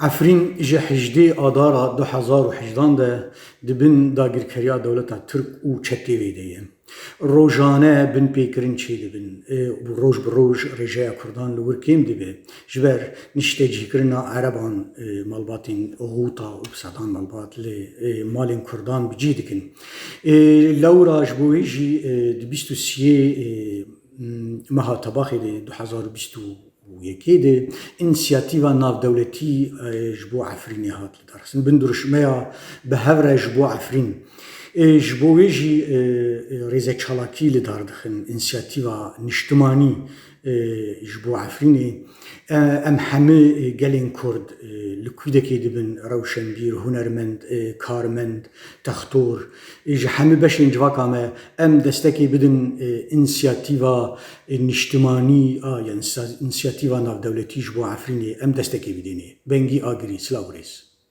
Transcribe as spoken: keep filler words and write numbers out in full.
Efrîn ji hejdê Adara du hezar û hejdan de di bin dagirkeriya dewleta Tirk û çetê wê de ye. Rojane binpêkirin çêdibin. E, û roj bi roj rêjeya Kurdan li wir kêm dibe. Ji ber niştecihkirina Ereban, e, malbatên Ɣûta û bi sedan malbat li, e, malên Kurdan bi cih dikin. E, lewra ji bo wê jî, e, di bîst û siyê, e, meha Tebaxê de du hezar û bîst û yekê de însiyatîva navdewletî, e, ji bo Efrînê hat lidarxistin. Bin dirûşmeya bi hev re ji bo Efrîn. E, ji bo wê jî, e, e, rêze çalakî li dar dixin, însiyatîva niştimanî, e, ji bo Efrînê. E, em hemî, e, gelên Kurd, e, li Kwîdekê dibin, rewşenbîr, hunermend, e, karmend, textor, e, ji hemî beşên civaka me em destekê bidin, e, însiyatîva, e, niştimanî a, yan sa-, însiyatîva navdewletî ji bo Efrînê em destekê bidênê. Bengî Agirî, silav û rêz.